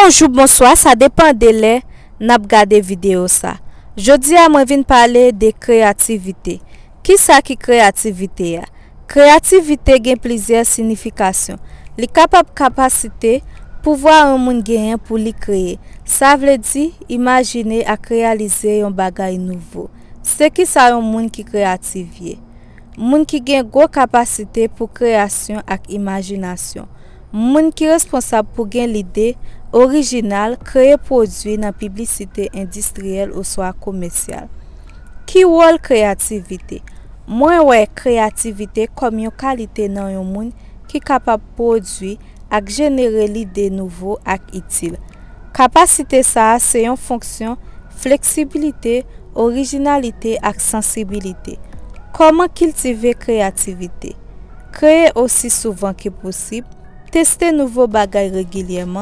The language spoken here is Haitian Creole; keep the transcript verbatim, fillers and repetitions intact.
Bonjou, bonswa, sa depann de lè n ap gade videyo sa. Jodi a, mwen vin pale de kreyativite. Kisa ki kreyativite a? Kreyativite gen plizyè siyifikasyon. Li kapab kapasite, pouvwa yon moun genyen pou li kreye. Sa vle di, imajine ak reyalize yon bagay nouvo. Se kisa yon moun ki kreyatif ye? Moun ki gen gwo kapasite pou kreyasyon ak imajinasyon. Moun ki responsab pou gen lide orijinal, kreye pwodui nan piblisite endistriyèl oswa komèsyal. Ki wòl kreyativite? Mwen wè kreyativite kòm yon kalite nan yon moun ki kapab pwodui ak jenere lide nouvo ak itil. Kapasite sa a se yon fonksyon fleksibilite, orijinalite ak sansibilite. Kòman kiltive kreyativite? Kreye osi souvan ke posib, teste nouvo bagay regilyèman,